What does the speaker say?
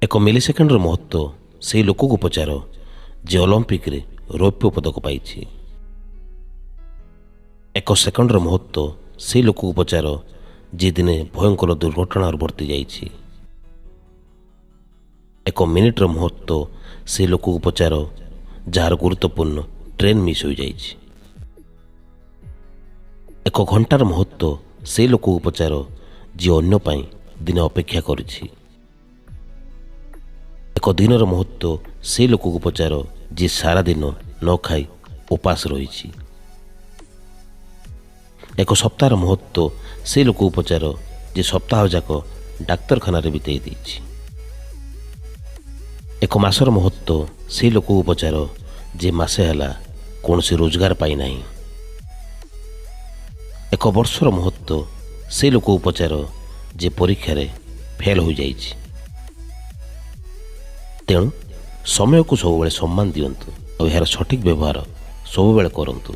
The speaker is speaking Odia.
ଏକ ମିଲି ସେକେଣ୍ଡର ମହତ୍ତ୍ୱ ସେଇ ଲୋକକୁ ପଚାର, ଯିଏ ଅଲମ୍ପିକରେ ରୌପ୍ୟ ପଦକ ପାଇଛି। ଏକ ସେକେଣ୍ଡର ମହତ୍ତ୍ୱ ସେଇ ଲୋକକୁ ପଚାର, ଯିଏ ଦିନେ ଭୟଙ୍କର ଦୁର୍ଘଟଣାରୁ ବର୍ତ୍ତି ଯାଇଛି। ଏକ ମିନିଟ୍ର ମହତ୍ତ୍ୱ ସେ ଲୋକକୁ ପଚାର, ଯାହାର ଗୁରୁତ୍ୱପୂର୍ଣ୍ଣ ଟ୍ରେନ୍ ମିସ୍ ହୋଇଯାଇଛି। ଏକ ଘଣ୍ଟାର ମହତ୍ତ୍ୱ ସେ ଲୋକକୁ ପଚାର, ଯିଏ ଅନ୍ୟ ପାଇଁ ଦିନେ ଅପେକ୍ଷା କରିଛି। ଏକ ଦିନର ମହତ୍ତ୍ୱ ସେ ଲୋକକୁ ପଚାର, ଯିଏ ସାରା ଦିନ ନ ଖାଇ ଉପାସ ରହିଛି। ଏକ ସପ୍ତାହର ମହତ୍ତ୍ୱ ସେ ଲୋକକୁ ପଚାର, ଯିଏ ସପ୍ତାହ ଯାକ ଡାକ୍ତରଖାନାରେ ବିତେଇ ଦେଇଛି। ଏକ ମାସର ମହତ୍ତ୍ୱ ସେ ଲୋକକୁ ପଚାର, ଯିଏ ମାସେ ହେଲା କୌଣସି ରୋଜଗାର ପାଇନାହିଁ। ଏକ ବର୍ଷର ମହତ୍ତ୍ୱ ସେ ଲୋକକୁ ପଚାର, ଯିଏ ପରୀକ୍ଷାରେ ଫେଲ୍ ହୋଇଯାଇଛି। ତେଣୁ ସମୟକୁ ସବୁବେଳେ ସମ୍ମାନ ଦିଅନ୍ତୁ ଆଉ ଏହାର ସଠିକ୍ ବ୍ୟବହାର ସବୁବେଳେ କରନ୍ତୁ।